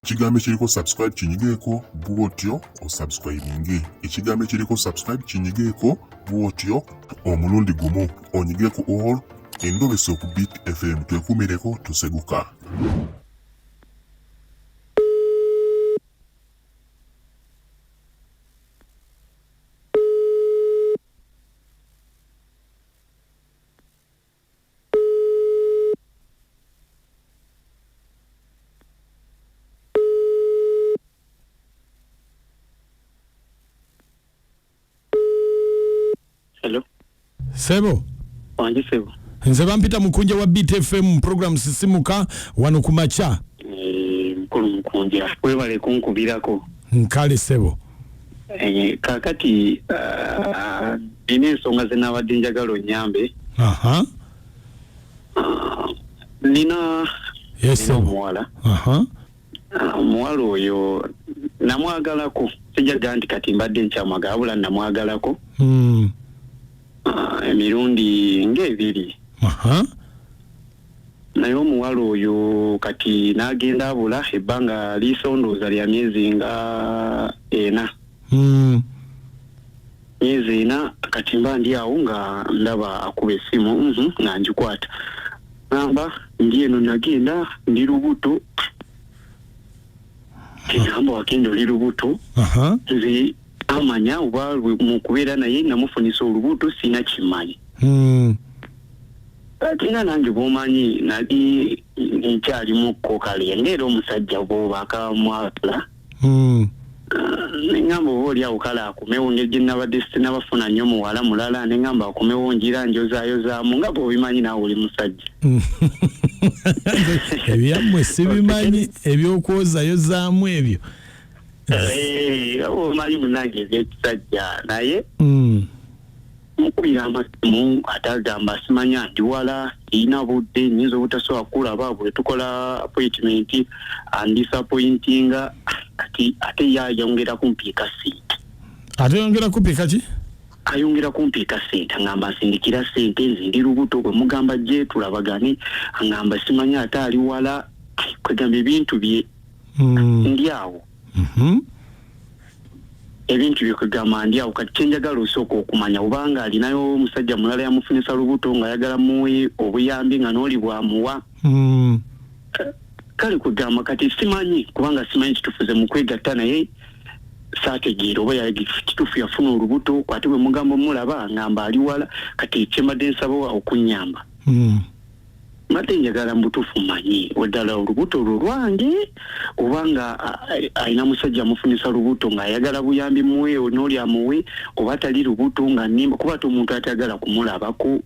Ekigambo ekiriko subscribe kinyigeeko bw'otyo osubscribinge. Ekigambo ekiriko subscribe kinyigeeko bw'otyo omulundi gumu onyige ku all endobeso ku Beat FM twekuumireko toseguka. Hello. Sebo. Wangi sebo. Nze bampita Mukunja wa BTFM program Sisimuka wano ku makya. Eh, mukulu Mukunja webale kunkubirako. Nkale sebo. Eh, kakati ah, nina ensonga ze nabadde njagala onyambe. Aha. Ah, nina Yes, nina sebo. omuwala. Aha. Ah, omuwala oyo namwagalako, sijja nti kati mbadde nkyamwagala, wabula namwagalako. Ah, emirundi ng'ebiri. Aha. Naye omuwala oyo kati n'agenda abula ebbanga liisondooza lya myezi nga 4. Myezi 4 kati mba ndi awo nga ndaba akuba essimu, nga ngikwata. Ngamba ndi eno nagenda ndi lubuto. Ngamba wagenda oli lubuto. Aha. Nze amanya oba mu kubeera naye namufunisa olubuto sina kimanyi. Ate nga nange bw'omanyi nali nkyalimu kale ng'era omusajja bw'oba akamwagala. Ne ŋŋamba oba oli awo kale akomewo ngeri gye nabadde sinnabafuna nnyo muwala mulala, ne ŋŋamba akomewo ngira njozaayozaamu nga bw'obimanyi naawe oli musajja. Ebyammwe sibimanyi, ebyokwozayozaamu ebyo. Eh, nga bw'omanyi munnange eby'ekisajja naye mukubira amasimu ate agamba simanya ndi wala, sirina budde, nnyinza obutasobola kulaba bwe tukola appointment andisappointinga kati ate ye ayongera kumpiika ssente. Ate ayongera kupiika ki? Ayongera kumpiika ssente, angamba nsindikira ssente nze ndi lubuto, bwe mugamba gye tulabagane angamba simanya ate ali wala, kwegamba ebintu bye ndi awo. Ebintu bye kwegamba ndi awo. Kati kye njagala osooka okumanya obanga alinayo omusajja mulala yamufunisa lubuto ng'ayagala muwe obuyambi nga n'oli bw'amuwa. Kale kwegamba kati simanyi kubanga simanyi kituufu ze mu kwegatta naye saategeera oba kituufu yafuna olubuto, ate bwe mugamba omulaba ngamba ali wala. Kati kye mbadde nsaba okunnyamba. Mbadde njagala mu butuufu mmanyi ddala olubuto olwo lwange oba nga alina musajja amufunisa lubuto ng'ayagala buyambi muwe n'oli amuwe, oba tali lubuto nga nnimba, kuba ate omuntu atayagala kumulabako.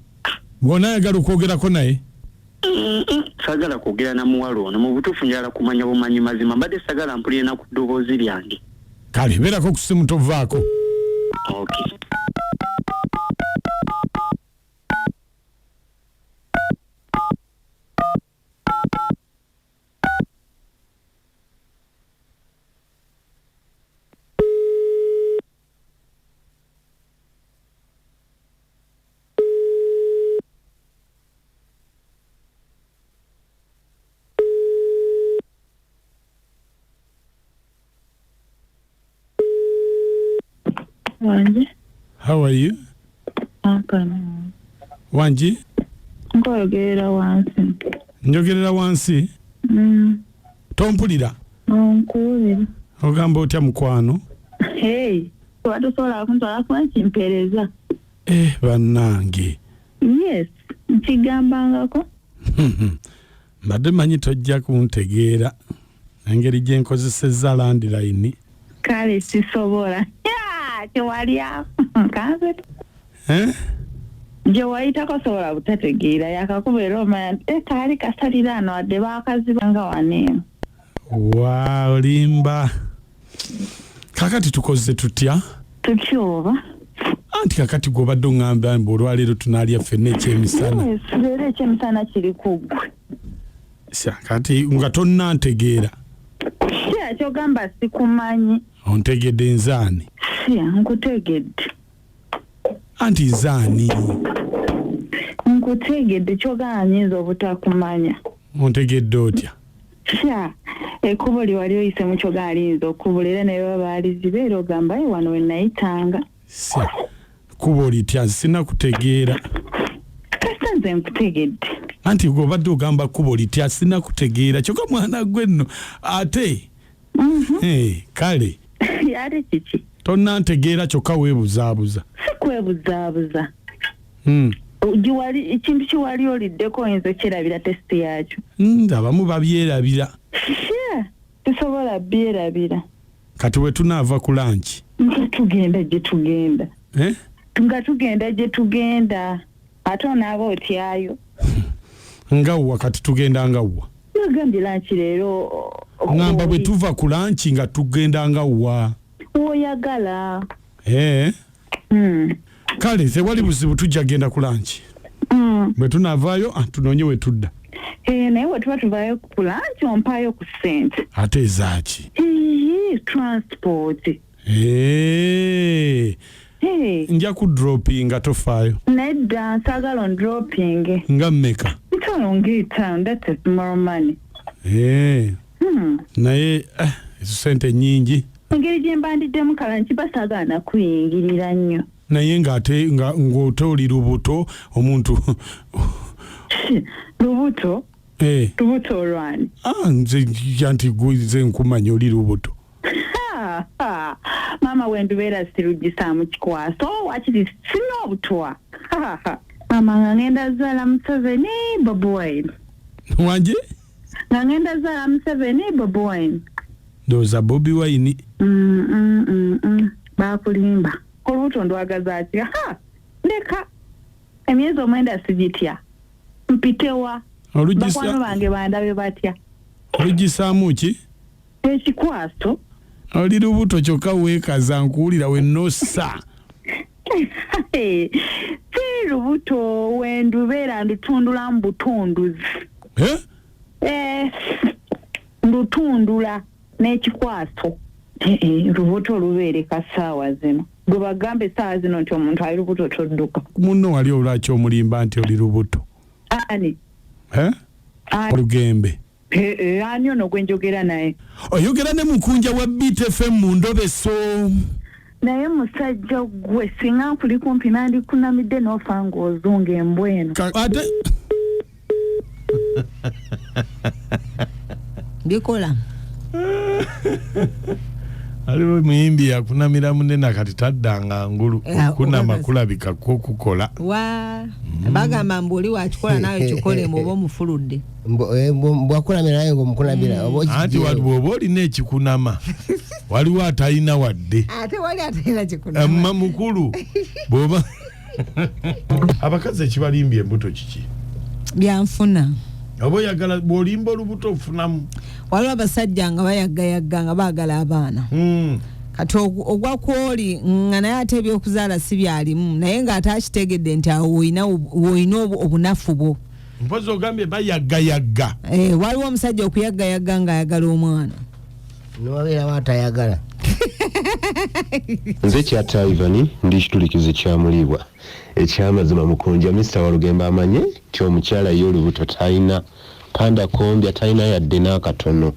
Bw'ona ayagala okwogerako naye? Saagala kwogera na muwala ono, mu butuufu njagala kumanya bumanyi mazima, mbadde saagala mpulire na ku ddoboozi lyange. Kale beerako ku ssimu tovaako. Okay. Wangi. How are you? I'm fine. Wangi? Nkoyogerera wansi. Njogerera wansi? Tompulira? Nkuwulira. Ogamba otya mukwano? Hey, oba tosobola kuntwala kuba nkimpeereza. Bannange. Yes, nkigambangako. Mbadde manyi tojja kuntegeera engeri gye nkozesezza landline. Kale sisobola. Ya, tewali awo. Kanze. Eh? Gye wayitako sobola butategeera, yakakuba era omanya nti, kaali kasaliraano wadde baakazibanga wano eno. Wa, olimba. Kakati tukoze tutya? Tutya oba? Anti kakati gw'obadde oŋŋamba mbu olwaleero tunaalya ffenna ekyemisana. Yes, leero ekyemisana kiri ku ggwe. Sya, kati nga tonnantegeera. Sya, ky'ogamba sikumanyi. Ontegedde nze ani? Sya, nkutegedde. Anti nze ani? Nkutegedde, ky'ogamba nnyinza obutakumanya. Ontegedde otya? Sya, Ekkubo lye wali oyise mu kyoga aliyinza okubula era naye baba baaliziba era ogamba, "Eh, wano we nayitanga." Sya kuba litya? Sinakutegeera. Kasita nze nkutegedde. Anti gwe obadde ogamba kkubo litya, sinakutegeera. Kyokka mwana gwe nno ate kale. Ate kiki? Tonnantegeera, kyokka weebuzaabuza. Si kwebuzaabuza. Giwali ekintu kiwali oliddeko oyinza okyerabira taste yakyo? Abamu babyerabira. Sure, tusobola byerabira. Kati bwe tunaava ku lunch? Nga tugenda gye tugenda. Eh? Nga tugenda gye tugenda, ate onaaba otyayo. Nga wa? Kati tugenda nga wa? Nagambye lunch leero. Ŋŋamba bwe tuva ku lunch nga tugenda nga wa? Woyagala. Eh? Kale tewali buzibu, tujja genda ku lunch. Bwe tunaavaayo, tunoonye we tudda. Eh, naye bwe tuba tuvaayo ku lunch ompaayo ku ssente. Ate ezaaki? Ii, transport. Eh, Hey, nja kudropinga, tofaayo. Nedda, nsaagala on dropping. Nga mmeka? 5,000 ng'etaano, that's a small money. Eh, naye ezo sente nnyingi. Engeri gye mbandiddemu ka lunch basaagala nakuyingirira nnyo. Naye ng'ate nga ng'ote oli lubuto omuntu. Lubuto? Eh. Lubuto olwani? Ah, nze nti gwe nze nkumanya oli lubuto. Ha, ha. Maama, wendubeera sirugisaamu kikwaso, wakiri sina obutwa. Ha, ha. Maama, nga ngenda zaala Museveni, Bobi Wine. Wanje? Nga ngenda zaala Museveni, Bobi Wine. Ndowooza Bobi Wine. Bakulimba, olubuto ndwagaza ki? Ha, ndeka, emyezi 9 sigitya, mpitewa? Bakwano bange bandabe batya? Olugisaamu ki? Ekikwaso. Oli lubuto kyokka weekaza, nkuwulira wennossa. Si lubuto, wendubeera ndutundula mu butunduzi. Eh? Eh, ndutundula n'ekikwaso. Eh, eh, lubuto lubeereka ssaawa zino? Gwe bagamba essaawa zino nti omuntu ali lubuto todduka. Munno wali olwaki omulimba nti oli lubuto? Ani? Eh? Ani? Olugembe. Eh, eh, ani ono gwe njogera naye? Oyogera ne mukunja wa Beat FM mu ndobeso. Naye musajja gwe, singa nkuli kumpi nandikunamidde n'ofa ng'ozunga embwa eno. Ate Bikola. Aliwo muyimbi yakunamira munene, kati taddanga ngulu. Eh, Okunama okakasa. kulabika kwokukola. Wa bagamba mbu oli wakikola naawe kikole, oba omufuludde. Bwakulamira naye ngaomukunamira oba Anti okiggyeyo. bw'oba olina ekikunama, waliwo atalina wadde. Ate wali atalina kikunama. Amma mukulu, bw'oba abakazi ekibalimbye embuto kiki? Byanfuna. Oba oyagala bw'olimba olubuto ofunamu. Waliwo abasajja nga bayaggayagga nga baagala abaana. Kati ogwa kwoli nga naye ate ebyokuzaala si byalimu, naye ng'ate akitegedde nti awo woolina obunafu bwo. Mpozi ogambye bayaggayagga. Eh, waliwo omusajja okuyaggayagga ng'ayagala omwana. Niwabeerawo atayagala. Nze Kyatta Ivan, ndi kitulikizo kyamuliibwa. Ekyamazima mukunja, Mr Walugembe amanye nti omukyala ye olubuto talina, panda kombya talina yadde n'akatono,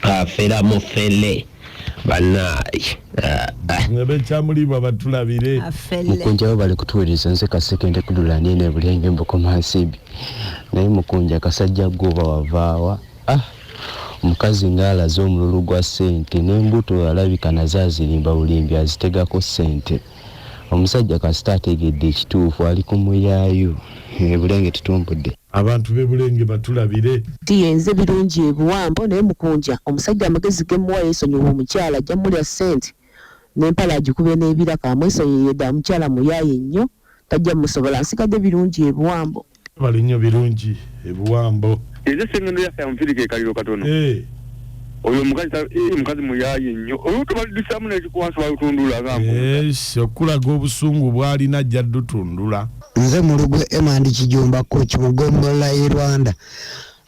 afera mufele banaye. Abekyamuliibwa batulabire. Mukunja bo bali kutuwuliriza, nze Kasekende kudulaniene Bulenge Mbukomansimbi. Naye mukunja, kasajja gwoba wavaawa? Ah, omukazi ng'alaze omululu gwa ssente n'embuto, alabika nazo azirimba bulimbi, azitegako ssente. Omusajja kasita ategedde ekituufu, ali ku muyaayu. Bulenge tutumbudde. Abantu b'e Bulenge batulabire. Tiyenze birungi ebuwambo. Naye mukunja, omusajja amagezi gemuwa, yeesonyiwa omukyala, ajja mulya ssente n'empala agikube n'ebiraka. Amwesonyiye dda, mukyala muyaaye nnyo, tajja musobola. Nsigadde birungi ebuwambo. Bali nnyo birungi ebuwambo. Nze sengendo yaffe yamufiirika ekaliro katono. Oyo omukazi mukazi muyaaye nnyo, olubuto baludusaamu n'ekikwaso balutundula gamba. Yes, okulaga obusungu bw'alina ajja ddutundula. Nze Mulugwe Emandi Kijumba Koki mugombolola e Rwanda.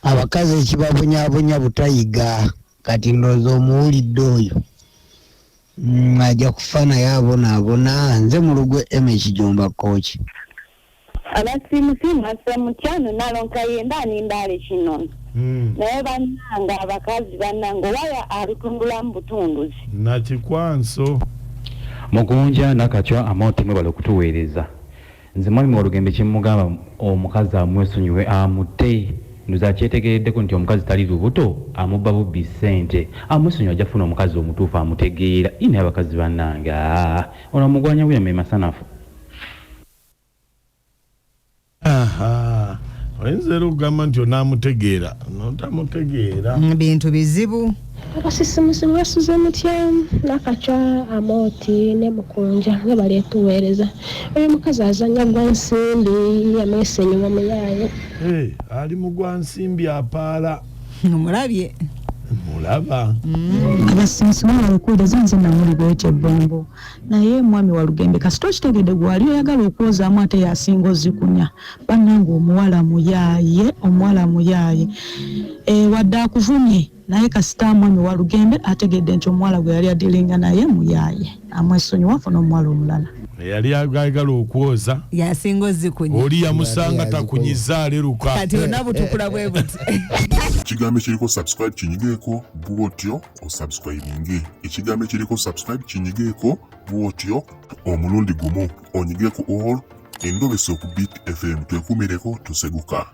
Abakazi ekibabonyabonya butayiga. Kati ndowooza omuwulidde oyo, ajja kufa naye abonaabona. Nze Mulugwe Ema Ekijumba Koki. Abasiimusiimu asa mutyano nalonka yenda nimbaale kinono. Naye bannange, abakazi bannange, owaya alutundulamu butunduzi. Nakikwanso. Mugunja Nakacwa Amooti, mwebale okutuweereza. Nze mwami Walugembe kyemmugamba, omukazi amwesonyiwe, amute. Ndoza akyetegereddeko nti omukazi tali lubuto, amubba bubbi ssente. Amwesonyiwe, ajja kufuna omukazi omutuufu amutegeera. Naye abakazi bannange, aa, ono omugwanya buyama emasanafu. Aha, oyinza era okugamba nti onaamutegeera notamutegeera. Bintu bizibu. Abasisimusi, mwasuze mutya? Nakacwa Amooti ne Mukunja, nga bali etuweereza. Oyo mukazi azanya gwa nsimbi, amwesenyuwa muyaaye. Hey, ali mu gwa nsimbi, apaala. Omulabye? Mulaba. Abasimusi, mwebale. Nze namuli bwetyo ebbombo, naye mwami Walugembe, kasita okitegedde gwali oyagala okwozaamu ate yasinga ozikunya. Bannange, omuwala muyaaye, omuwala muyaaye. E, wadde akuvumye, naye kasita mwami Walugembe ategedde nti omuwala gwe yali adiringa naye muyaaye, amwesonyiwa, afuna omuwala omulala. Eyali ayagala okwoza yasinga ozikunya. Oli yamusanga takunyiza, aleruka. Kati ona butukula bwe buti. Ekigambo ekiriko subscribe kinyigeeko bw'otyo osubscribinge. Ekigambo ekiriko subscribe kinyigeeko bw'otyo omulundi gumu, onyige ku all endobese ku Beat FM. Twekumireko, toseguka.